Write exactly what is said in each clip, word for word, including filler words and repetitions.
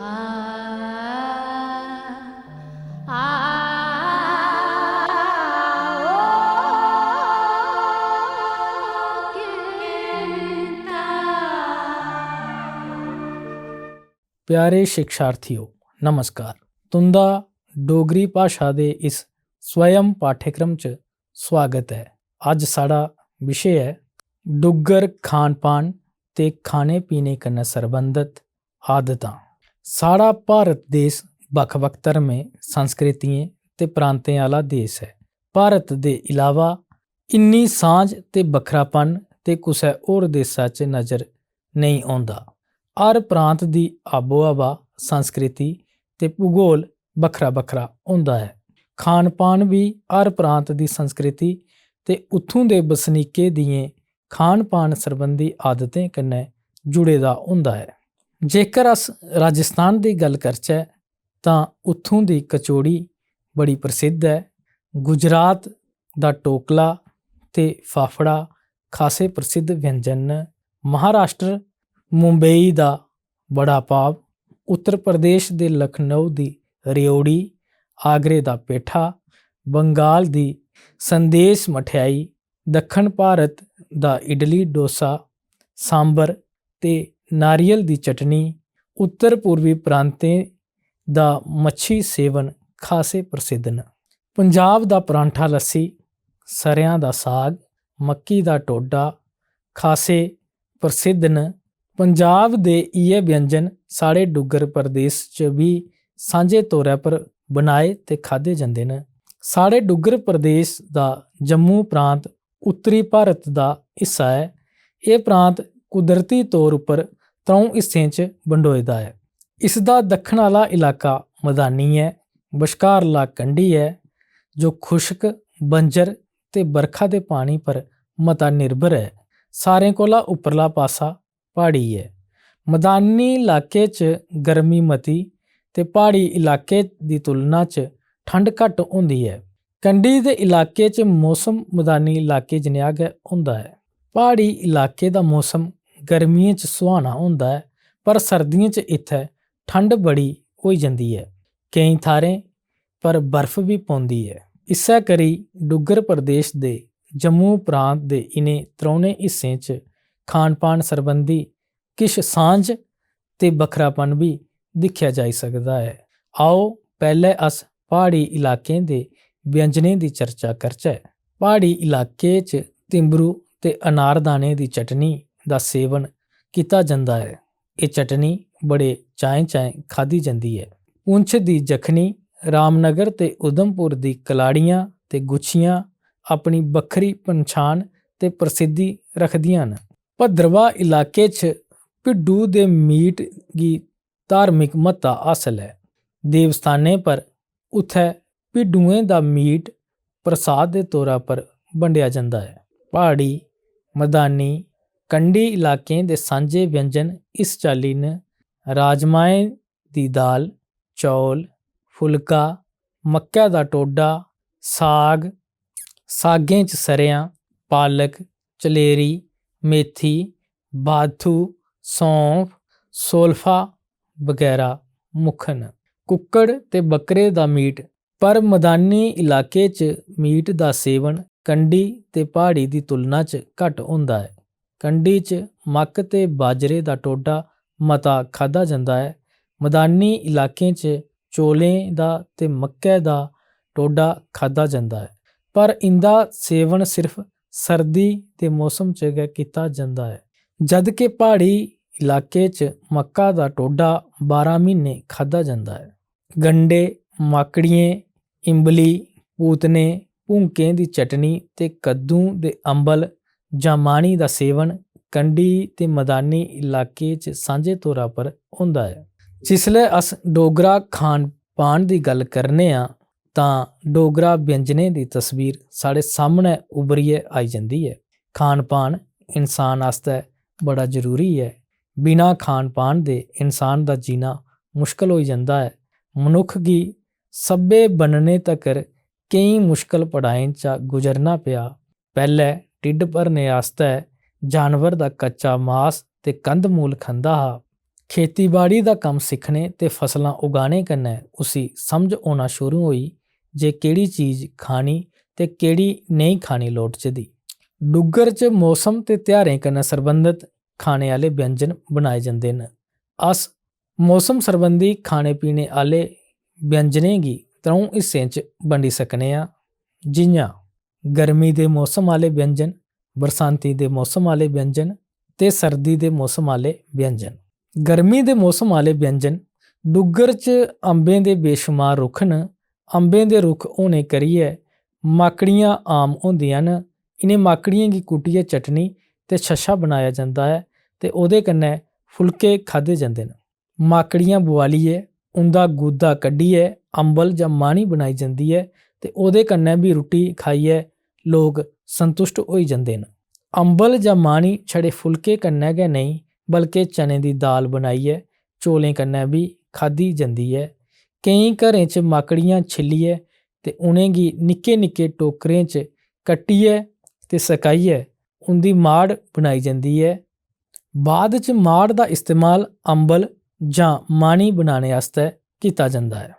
प्यारे शिक्षार्थियों, नमस्कार। तुं'दा डोगरी भाशा दे इस स्वयं पाठ्यक्रम च सुआगत ऐ। अज्ज साढ़ा विशे ऐ डुग्गर खान-पान ते खाने-पीने कन्नै सरबंधत आदतां। साढ़ा भारत देश बक्ख-बक्ख धर्में, संस्कृतियें ते प्रांतें आह्ला देश ऐ। भारत दे इलावा इन्नी सांझ ते बक्खरापन ते कुसै होर देशा च नजर नेईं औंदा। हर प्रांत दी आबो-हवा, संस्कृति ते भूगोल बक्खरा-बक्खरा होंदा ऐ। खान-पान बी हर प्रांत दी संस्कृति ते उत्थूं दे बसनीकें दियें खान-पान सरबंधी आदतें कन्नै जुड़े दा होंदा ऐ। जेकर अस राजस्थान दी गल्ल करचै, तां उत्थूं दी कचौड़ी बड़ी प्रसिद्ध ऐ। गुजरात दा टोकला ते फाफड़ा खासे प्रसिद्ध व्यंजन न। महाराष्ट्र, मुंबई दा बड़ा पाव, उत्तर प्रदेश दे लखनऊ दी रेओड़ी, आगरे दा पेठा, बंगाल दी संदेश मठेआई, दक्खन भारत दा इडली डोसा, सांबर ते नारियल दी चटनी, उत्तर पूर्वी प्रांतें दा मच्छी सेवन खासे प्रसिद्ध न। पंजाब दा परांठा लस्सी, सरेआं दा साग, मक्की दा टोडा खासे प्रसिद्ध न। पंजाब दे इ'यै व्यंजन साढ़े डुग्गर प्रदेश च बी सांझे तौरै पर बनाए ते खाद्धे जंदे न। साढ़े डुग्गर प्रदेश दा जम्मू प्रांत उत्तरी भारत दा हिस्सा ऐ। एह् प्रांत कुदरती तौर उप्पर त्र'ऊं हिस्सें च बंडोए दा ऐ। इसदा दक्खन आह्ला इलाका मदानी ऐ, बश्कारला कंढी ऐ, जो खुश्क, बंजर ते बरखा दे पानी पर मता निर्भर ऐ। सारें कोला उप्परला पासा प्हाड़ी ऐ। मदानी इलाके च गर्मी मती ते प्हाड़ी इलाके दी तुलना च ठंड घट्ट होंदी ऐ। कंढी दे इलाके च मौसम मदानी इलाके जनेहा गै होंदा ऐ। प्हाड़ी इलाके दा मौसम गर्मियें च सुहाना होंदा ऐ, पर सर्दियें च इत्थै ठंड बड़ी होई जंदी ऐ। केईं थाह्रें पर बर्फ बी पौंदी ऐ। इस्सै करी डुग्गर प्रदेश दे जम्मू प्रांत दे इ'नें त्रौनें हिस्सें च खान-पान सरबंधी किश सांझ ते बक्खरापन बी दिक्खेआ जाई सकदा ऐ। आओ, पैह्‌ले अस प्हाड़ी इलाकें दे व्यंजनें दी चर्चा करचै। प्हाड़ी इलाके च तिंबरू ते अनारदाने दी चटनी दा सेवन कीता जंदा ऐ। एह् चटनी बड़े चाएं-चाएं खाद्धी जंदी ऐ। पुंछ दी जखनी, रामनगर ते उधमपुर दी कलाड़ियां ते गुच्छियां अपनी बक्खरी पन्छान ते प्रसिद्धि रखदियां न। भद्रवाह इलाके च भिड्डू दे मीट गी धार्मिक म्हत्ता हासल ऐ। देवस्थानें पर उत्थै भिड्डुएं दा मीट प्रसाद दे तौरा पर बंडेआ जंदा ऐ। प्हाड़ी, मदानी, कंढी इलाकें दे सांझे व्यंजन इस चाल्ली न: राजमाएं दी दाल, चौल, फुलका, मक्कै दा टोडा, साग, सागें च सरेआं, पालक, चलेरी, मेथी, बाथू, सौंफ, सोलफा बगैरा मुक्ख न। कुक्कड़ ते बक्करे दा मीट, पर मदानी इलाके च मीट दा सेवन कंढी ते प्हाड़ी दी तुलना च घट्ट होंदा ऐ। कंढी च मक्क ते बाजरे दा टोडा मता खाद्धा जंदा ऐ। मदानी इलाकें च चौलें दा ते मक्कै दा टोडा खाद्धा जंदा ऐ, पर इं'दा सेवन सिर्फ सर्दी दे मौसम च गै कीता जंदा ऐ, जद के प्हाड़ी इलाके च मक्का दा टोडा बारां म्हीने खाद्धा जंदा ऐ। गंढे, माकड़ियें, इम्बली, पूतने, भूंकें दी चटनी ते कद्दूं दे अम्बल जां माह्नी दा सेवन कंढी ते मदानी इलाके च सांझे तौरा पर होंदा ऐ। जिसलै अस डोगरा खान-पान दी गल्ल करने आं, तां डोगरा व्यंजनें दी तस्वीर साढ़े सामनै उब्भरियै आई जंदी ऐ। खान-पान इंसान आस्तै बड़ा जरूरी ऐ। बिना खान-पान दे इंसान दा जीना मुश्कल होई जंदा ऐ। मनुक्ख गी सब्भै बनने तगर केईं मुश्कल पड़ाएं चा गुजरना पेआ। पैह्‌लै ढिड्ड भरने आस्तै जानवर दा कच्चा मास ते कंद-मूल खंदा हा। खेतीबाड़ी दा कम्म सिक्खने ते फसलां उगाने कन्नै उसी समझ औना शुरू होई जे केह्ड़ी चीज खानी ते केह्ड़ी नेईं खानी लोड़चदी। डुग्गर च मौसम ते तेहारें कन्नै सरबंधत खाने आह्ले व्यंजन बनाए जंदे न। अस मौसम सरबंधी खाने-पीने आह्ले व्यंजनें गी त्र'ऊं हिस्सें च बंडी सकने आं, जि'यां गर्मी दे मौसम आह्ले व्यंजन, बरसांती दे मौसम आह्ले व्यंजन ते सर्दी दे मौसम आह्ले व्यंजन। गर्मी दे मौसम आह्ले व्यंजन। डुग्गर च अम्बें दे बेशुमार रुक्ख न। अम्बें दे रुक्ख होने करियै माकड़ियां आम होंदियां न। इ'नें माकड़ियें गी कुट्टियै चटनी ते छच्छा बनाया जंदा ऐ ते ओह्दे कन्नै फुलके खाद्धे जंदे न। माकड़ियां बुआलियै उं'दा गूदा कड्ढियै अम्बल जां माह्नी बनाई जंदी ऐ ते ओह्दे कन्नै बी रुट्टी खाइयै लोक संतुश्ट होई जंदे न। अम्बल जां माह्नी छड़े फुलके कन्नै गै नेईं, बल्के चने दी दाल बनाइयै चौलें कन्नै बी खाद्धी जंदी ऐ। केईं घरें च माकड़ियां छिल्लियै ते उ'नेंगी निक्के-निक्के टोकरें च कट्टियै ते सकाइयै उं'दी माड़ बनाई जंदी ऐ। बाद च माड़ दा इस्तेमाल अम्बल जां माह्नी बनाने आस्तै कीता जंदा ऐ।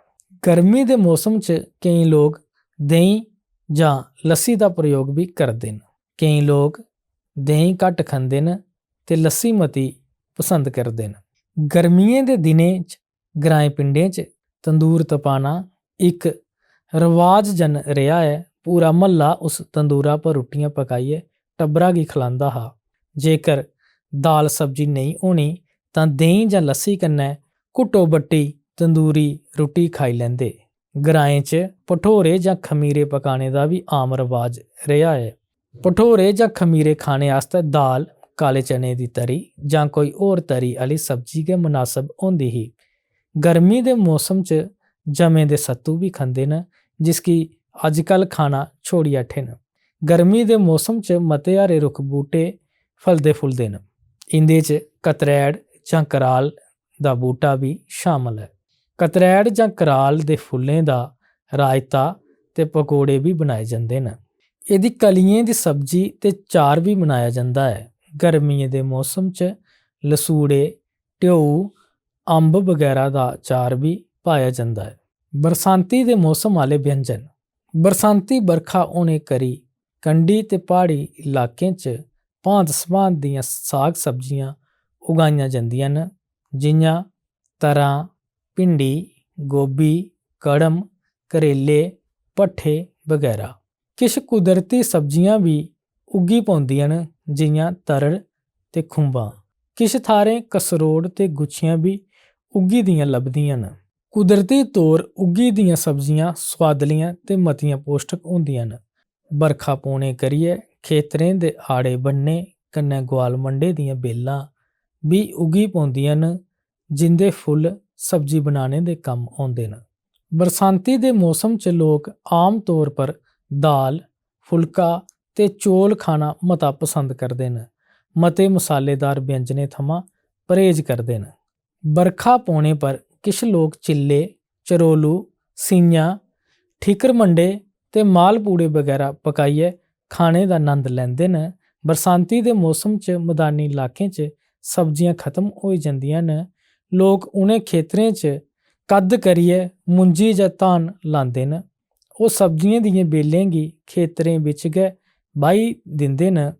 गर्मी दे मौसम च केईं लोक देहीं जां लस्सी दा प्रयोग बी करदे न। केईं लोक देहीं घट्ट खंदे न ते लस्सी मती पसंद करदे न। गर्मियें दे दिनें च ग्राएं-पिंडें च तंदूर तपाना इक रवाज जन रेहा ऐ। पूरा म्हल्ला उस तंदूरा पर रुट्टियां पकाइयै टब्बरा गी खलांदा हा। जेकर दाल-सब्जी नेईं होनी तां देहीं जां लस्सी कन्नै घुट्टो-बट्टी तंदूरी रुट्टी खाई लैंदे। ग्राएं च भठोरे जां खमीरे पकाने दा बी आम रवाज रेहा ऐ। भठोरे जां खमीरे खाने आस्तै दाल, काले चने दी तरी जां कोई होर तरी आह्ली सब्जी गै मनासब होंदी ही। गर्मी दे मौसम च जमे दे सत्तू बी खंदे न, जिसगी अजकल खाना छोड़ी ऐठे न। गर्मी दे मौसम च मते हारे रुक्ख बूह्टे फलदे-फुलदे न। इं'दे च कतरैड़ जां कराल दा बूह्टा बी शामल ऐ। कतरैड़ जां कराल दे फुल्लें दा रायता ते पकौड़े बी बनाए जंदे न। एह्दी कलियें दी सब्जी ते चार बी बनाया जंदा ऐ। गर्मियें दे मौसम च लसूड़े, ढ्यौ, अम्ब बगैरा दा चार बी पाया जंदा ऐ। बरसांती दे मौसम आह्ले व्यंजन। बरसांती बरखा होने करी कंढी ते प्हाड़ी इलाकें च भांत-सभांत दियां साग-सब्जियां उगाइयां जंदियां न, जि'यां तरां, भिंडी, गोभी, कड़म, करेले, भट्ठे बगैरा। किश कुदरती सब्जियां बी उग्गी पौंदियां न, जि'यां तरड़ ते खुंबां। किश थाह्रें कसरोड़ ते गुच्छियां बी उग्गी दियां लभदियां न। कुदरती तौर उग्गी दियां सब्जियां सोआदलियां ते मतियां पौश्टक होंदियां न। बरखा पौने करियै खेतरें दे आड़े-बन्ने कन्नै गोआल-मंडे दियां बेलां बी उग्गी पौंदियां न, जिं'दे फुल्ल सब्जी बनाने दे कम्म औंदे न। बरसांती दे मौसम च लोक आम तौर पर दाल, फुल्का ते चौल खाना मता पसंद करदे न। मते मसालेदार व्यंजनें थमां परहेज करदे न। बरखा पौने पर किश लोक चिल्ले, चरोलू, सियां, ठीकरमंडे ते मालपूड़े बगैरा पकाइयै खाने दा नंद लैंदे न। बरसांती दे मौसम च मदानी इलाकें च सब्जियां खत्म होई जंदियां न। लोक उ'नें खेतरें च कद्द करियै मुंजी जां धान लांदे न। ओह् सब्जियें दियें बेलें गी खेतरें बिच्च गै बाही दिंदे न,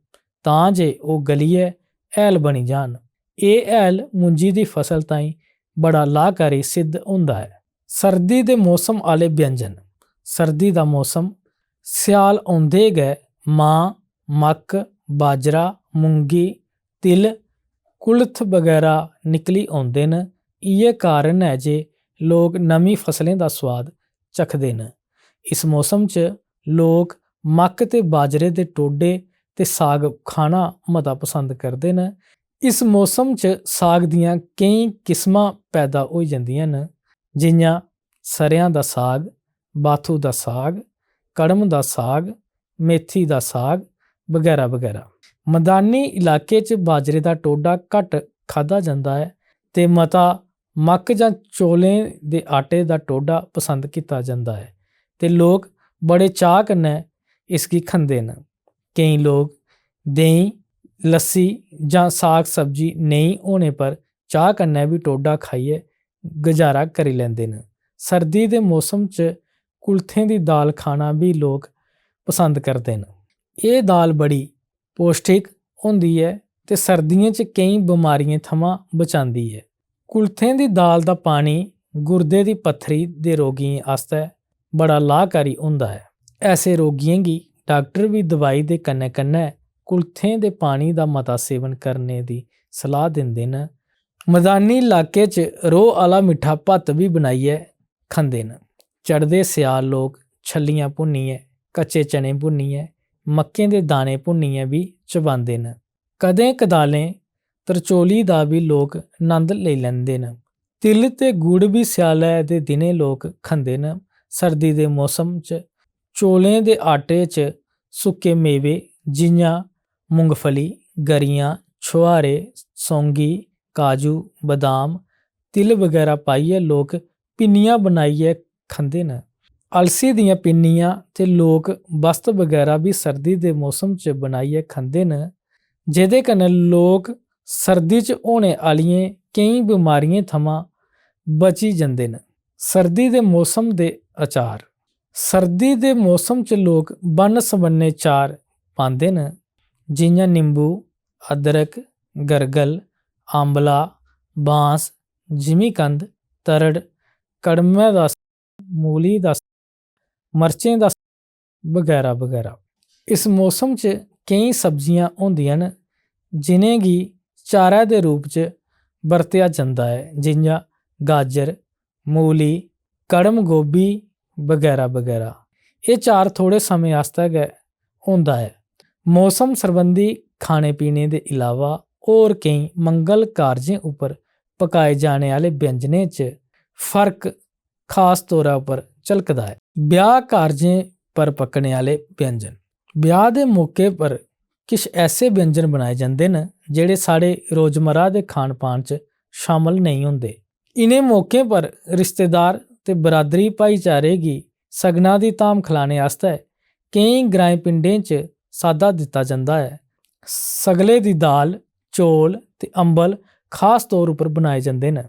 तां जे ओह् गलियै हैल बनी जान। एह् हैल मुंजी दी फसल ताईं बड़ा लाभकारी सिद्ध होंदा ऐ। सर्दी दे मौसम आह्ले व्यंजन। सर्दी दा मौसम, स्याल औंदे गै मांह्, मक्क, बाजरा, मुंगी, तिल, कुल्थ बगैरा निकली औंदे न। इ'यै कारण ऐ जे लोक नमीं फसलें दा सोआद चखदे न। इस मौसम च लोक मक्क ते बाजरे दे टोडे ते साग खाना मता पसंद करदे न। इस मौसम च साग दियां केईं किस्मां पैदा होई जंदियां न, जि'यां सरेआं दा साग, बाथू दा साग, कड़म दा साग, मेथी दा साग बगैरा बगैरा। मदानी इलाके च बाजरे दा टोडा घट्ट खाद्धा जंदा ऐ ते मता मक्क जां चौलें दे आटे दा टोडा पसंद कीता जंदा ऐ ते लोक बड़े चाऽ कन्नै इसगी खंदे न। केईं लोक देहीं, लस्सी जां साग-सब्जी नेईं होने पर चाह् कन्नै बी टोडा खाइयै गुजारा करी लैंदे न। सर्दी दे मौसम च कुल्थें दी दाल खाना बी लोक पसंद करदे न। एह् दाल बड़ी पौश्टिक होंदी ऐ ते सर्दियें च केईं बमारियें थमां बचांदी ऐ। कुल्थें दी दाल दा पानी गुर्दे दी पत्थरी दे रोगियें आस्तै बड़ा लाभकारी होंदा ऐ। ऐसे रोगियें गी डाक्टर बी दवाई दे कन्नै-कन्नै कुल्थें दे पानी दा मता सेवन करने दी सलाह् दिंदे न। मदानी लाके च रोह् आह्ला मिट्ठा भत्त बी बनाइयै खंदे न। चढ़दे स्याल लोक छल्लियां भुन्नियै, कच्चे चने भुन्नियै, मक्कें दे दाने भुन्नियै बी चबांदे न। कदें-कदालें त्रचौली दा बी लोक नंद लेई लैंदे न। तिल ते गुड़ बी स्यालै दे दिनें लोक खंदे न। सर्दी दे मौसम च चौलें दे आटे च सुक्के मेवे जि'यां मुंगफली, गरियां, छुहारे, सौंगी, काजू, बदाम, तिल बगैरा पाइयै लोक पिन्नियां बनाइयै खंदे न। अलसी दियां पिन्नियां ते लोक बस्त बगैरा बी सर्दी दे मौसम च बनाइयै खंदे न, जेह्दे कन्नै लोक सर्दी च होने आह्लियें केईं बमारियें थमां बची जंदे न। सर्दी दे मौसम दे अचार। सर्दी दे मौसम च लोक बन्न-सबन्ने चार पांदे न, जि'यां निंबू, अदरक, गरगल, आंबला, बांस, जिमीकंद, तरड़, कड़मै दा, मूली दा, मर्चें दा बगैरा बगैरा। इस मौसम च केईं सब्जियां होंदियां न जि'नेंगी चारै दे रूप च बरतेआ जंदा ऐ, जि'यां गाजर, मूली, कड़म गोभी बगैरा बगैरा। एह् चार थोह्ड़े समें आस्तै गै होंदा ऐ। मौसम सरबंधी खाने पीने दे इलावा होर केईं मंगल कारजें उप्पर पकाए जाने आह्ले व्यंजनें च फर्क खास तौरा पर झलकदा ऐ। ब्याह् कारजें पर पकने आह्ले व्यंजन। ब्याह् दे मौके पर किश ऐसे व्यंजन बनाए जंदे न जेह्ड़े साढ़े रोजमर्रा दे खान पान च शामल नेईं होंदे। इ'नें मौकें पर रिश्तेदार ते बरादरी भाईचारे गी सगना दी धाम खलाने आस्तै केईं ग्राएं पिंडें च साद्दा दित्ता जंदा ऐ। सगले दी दाल, चौल ते अम्बल खास तौर उप्पर बनाए जंदे न।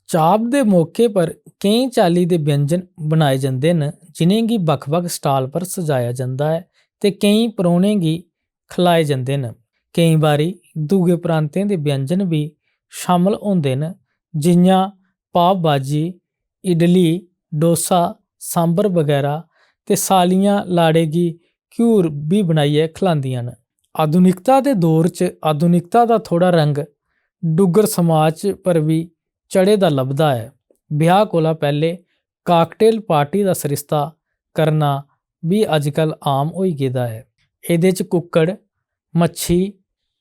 चाप दे मौके पर केईं चाल्ली दे व्यंजन बनाए जंदे न जि'नेंगी बक्ख-बक्ख स्टाल पर सजाया जंदा ऐ ते केईं परौह्नें गी खलाए जंदे न। केईं बारी दूए प्रांतें दे व्यंजन बी शामल होंदे न, जि'यां पाव भाजी, इडली, डोसा, सांभर बगैरा ते सालियां लाड़े गी घ्यूर बी बनाइयै खलांदियां न। आधुनिकता दे दौर च आधुनिकता दा थोह्ड़ा रंग डुग्गर समाज च पर बी चढ़े दा लभदा ऐ। ब्याह् कोला पैह्ले काकटेल पार्टी दा सरिस्ता करना बी अजकल आम होई गेदा ऐ। एह्दे च कुक्कड़, मच्छी,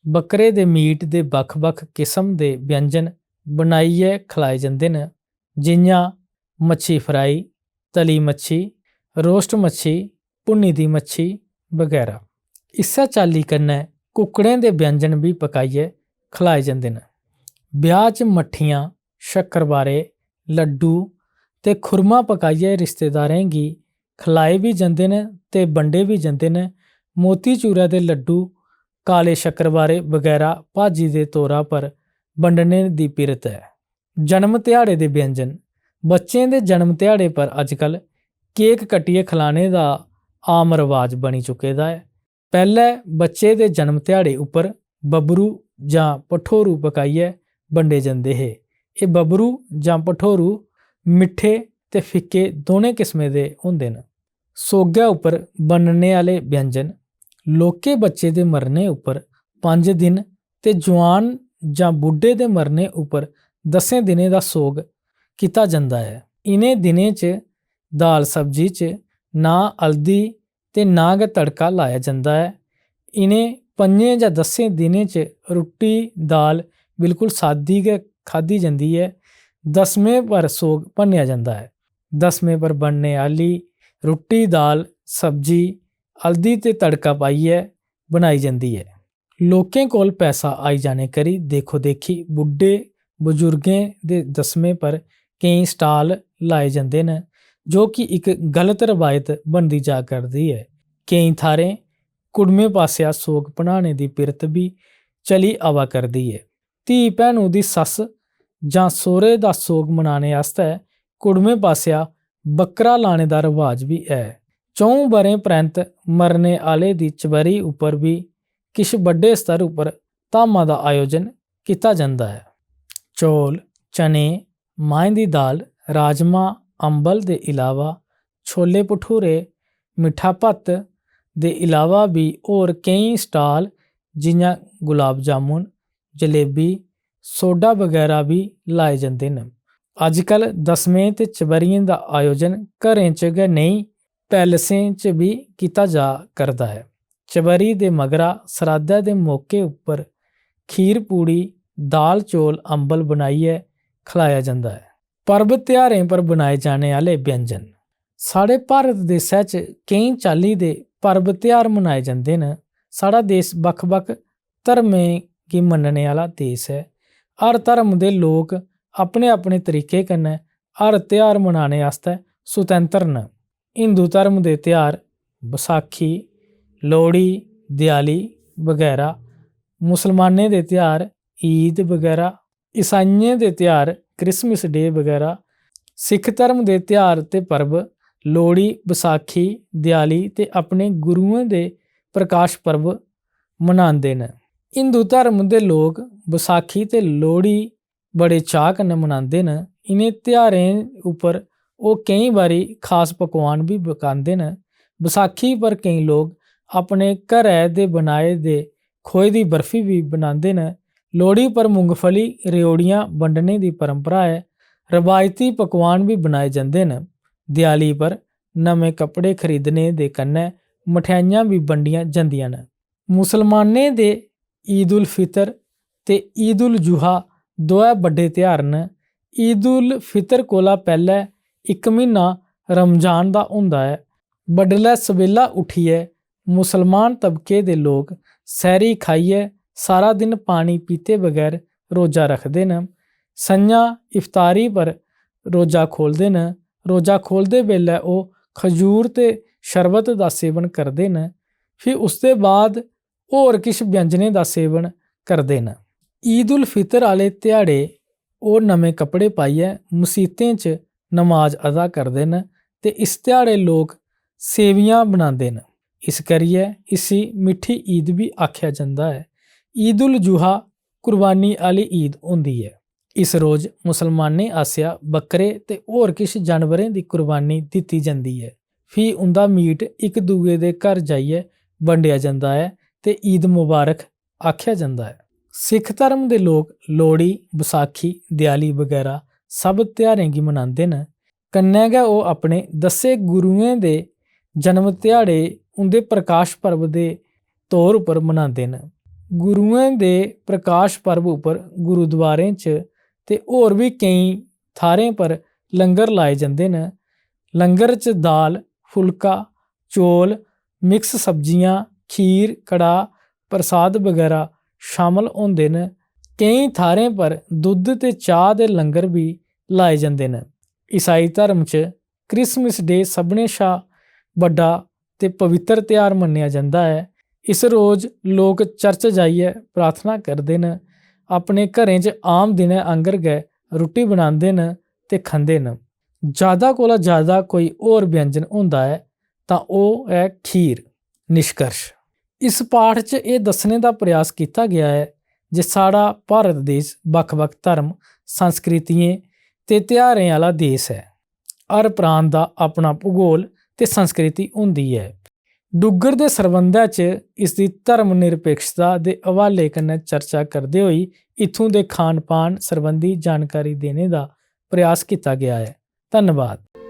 बक्करे दे मीट दे बक्ख-बक्ख किस्म दे व्यंजन बनाइयै खलाए जंदे न, जि'यां मच्छी फ्राई, तली मच्छी, रोस्ट मच्छी, भुन्नी दी मच्छी बगैरा। इस्सै चाल्ली कन्नै कुक्कड़ें दे व्यंजन बी पकाइयै खलाए जंदे न। ब्याह् च मट्ठियां, शक्करबारे, लड्डू ते खुरमा पकाइयै रिश्तेदारें गी खलाए बी जंदे न ते बंडे बी जंदे न। मोतीचूरै दे लड्डू, काले शक्करबारे बगैरा भाजी दे तौरा पर बंडने दी पिरत ऐ। जन्म ध्याड़े दे व्यंजन। बच्चें दे जन्म ध्याड़े पर अजकल केक कट्टियै खलाने दा आम रवाज बनी चुके दा ऐ। पैह्लै बच्चे दे जन्म ध्याड़े उप्पर बब्बरू जां भठोरू पकाइयै बंडे जंदे हे। एह् बब्बरू जां भठोरू मिट्ठे ते फिक्के दौनें किस्में दे होंदे न। सोगै उप्पर बंडने आह्ले व्यंजन। लौह्के बच्चे दे मरने उप्पर पंज दिन ते जुआन जां बुड्ढे दे मरने उप्पर दस्सें दिनें दा सोग कीता जंदा ऐ। इ'नें दिनें च दाल सब्जी च ना हल्दी ते ना गै तड़का लाया जंदा ऐ। इ'नें पंजें जां दस्सें दिनें च रुट्टी, दाल बिल्कुल सादी गै खाद्धी जंदी ऐ। दसमें पर सोग भन्नेआ जंदा ऐ। दसमें पर बनने आह्ली रुट्टी, दाल, सब्जी हल्दी ते तड़का पाइयै बनाई जंदी ऐ। लोकें कोल पैसा आई जाने करी देखो-देखी बुड्ढे बजुर्गें दे दसमें पर केईं स्टाल लाए जंदे न, जो कि इक गलत रवायत बनदी जा करदी ऐ। केईं थाह्रें कुड़में पासेआ सोग भनाने दी पिरत बी चली आवा करदी ऐ। धी भैनू दी सस्स जां सोह्रे दा सोग मनाने आस्तै कुड़में पासेआ बक्करा लाने दा रवाज बी ऐ। च'ऊं ब'रें परैंत मरने आह्ले दी चबरी उप्पर बी किश बड्डे स्तर उप्पर धामा दा आयोजन कीता जंदा ऐ। चौल, चने, मांहें दी दाल, राजमा, अम्बल दे इलावा छोले भठूरे, मिट्ठा भत्त दे इलावा बी होर केईं stall जि'यां गुलाब जामुन, जलेबी, सोडा बगैरा बी लाए जंदे न। अजकल दसमें ते चबरियें दा आयोजन घरें च गै नेईं, पैलेसें च बी कीता जा करदा ऐ। चबरी दे मगरा सराधै दे मौके उप्पर खीर पूड़ी, दाल चौल, अम्बल बनाइयै खलाया जंदा ऐ। पर्व ध्यारें पर बनाए जाने आह्ले व्यंजन। साढ़े भारत देसै च केईं चाल्ली दे पर्व ध्यार मनाए जंदे न। साढ़ा देस बक्ख-बक्ख धर्में गी मन्नने आह्ला देस ऐ। हर धर्म दे लोक अपने-अपने तरीके कन्नै हर ध्यार मनाने आस्तै सुतैंतर न। हिंदू धर्म दे ध्यार बसाखी, लोह्ड़ी, देआली बगैरा, मुसलमानें दे ध्यार ईद बगैरा, ईसाइयें दे ध्यार क्रिसमस डे बगैरा, सिख धर्म दे ध्यार ते पर्व लोह्ड़ी, बसाखी, देआली ते अपने गुरुएं दे प्रकाश पर्व मनांदे न। हिंदू धर्म दे लोक बसाखी ते लोह्ड़ी बड़े चाऽ कन्नै मनांदे न। इ'नें ध्यारें उप्पर ओह् केईं बारी खास पकवान बी पकांदे न। बसाखी पर केईं लोक अपने घरै दे बनाए दे खोए दी बर्फी बी बनांदे न। लोह्ड़ी पर मुंगफली, रेओड़ियां बंडने दी परंपरा ऐ। रवायती पकवान बी बनाए जंदे न। देआली पर नमें कपड़े खरीदने दे कन्नै मठेआइयां बी बंडियां जंदियां न। मुसलमानें दे ईद उल फितर ते ईद उल जुहा दोऐ बड्डे ध्यार न। ईद उल फितर कोला पैह्लै इक म्हीना रमजान दा होंदा ऐ। बडलै सबेला उट्ठियै मुसलमान तबके दे लोक सैह्री खाइयै सारा दिन पानी पीते बगैर रोजा रखदे न। संञा इफ्तारी पर रोजा खोलदे न। रोजा खोलदे बेल्लै ओह् खजूर ते शरबत दा सेवन करदे न। फ्ही उसदे बाद होर किश व्यंजनें दा सेवन करदे न। ईद उल फितर आह्ले ध्याड़े ओह् नमें कपड़े पाइयै मसीतें च नमाज अदा करदे न ते इस ध्याड़े लोक सेवियां बनांदे न। इस करियै इसी मिट्ठी ईद बी आखेआ जंदा ऐ। ईद उल जुहा कुर्बानी आह्ली ईद होंदी ऐ। इस रोज मुसलमानें आसेआ बक्करे ते होर किश जानवरें दी कुर्बानी दित्ती जंदी ऐ। फ्ही उं'दा मीट इक दूए दे घर जाइयै बंडेआ जंदा ऐ ते ईद मुबारक आखेआ जंदा ऐ। सिख धर्म दे लोक लोह्ड़ी, बसाखी, देआली बगैरा सब ध्यारें गी मनांदे न। कन्नै गै ओह् अपने दस्से गुरुएं दे जन्म ध्याड़े उं'दे प्रकाश पर्व दे तौर उप्पर मनांदे न। गुरुएं दे प्रकाश पर्व उप्पर गुरुद्वारें च ते होर बी केईं थाह्रें पर लंगर लाए जंदे न। लंगर च दाल, फुल्का, चौल, मिक्स सब्जियां, खीर, कड़ाह्, प्रसाद बगैरा शामल होंदे न। केईं थाह्रें पर दुद्ध ते चाह् दे लंगर बी लाए जंदे न। ईसाई धर्म च क्रिसमस डे सभनें शा बड्डा ते पवित्तर ध्यार मन्नेआ जंदा ऐ। इस रोज लोक चर्च जाइयै प्रार्थना करदे न, अपने घरें च आम दिनै आंगर गै रुट्टी बनांदे न ते खंदे न। ज्यादा कोला ज्यादा कोई होर व्यंजन होंदा ऐ तां ओह् ऐ खीर। निष्कर्ष, इस पाठ च एह् दस्सने दा प्रयास कीता गेआ ऐ जे साढ़ा भारत देश बक्ख-बक्ख धर्म, संस्कृतियें ते ध्यारें आह्ला देश ऐ। हर प्रांत दा अपना भूगोल ते संस्कृति होंदी ऐ। डुग्गर दे सरबंधै च इसदी धर्म निरपेक्षता दे हवाले कन्नै चर्चा करदे होई इत्थूं दे खान-पान सरबंधी जानकारी देने दा प्रयास कीता गेआ ऐ। धन्नवाद।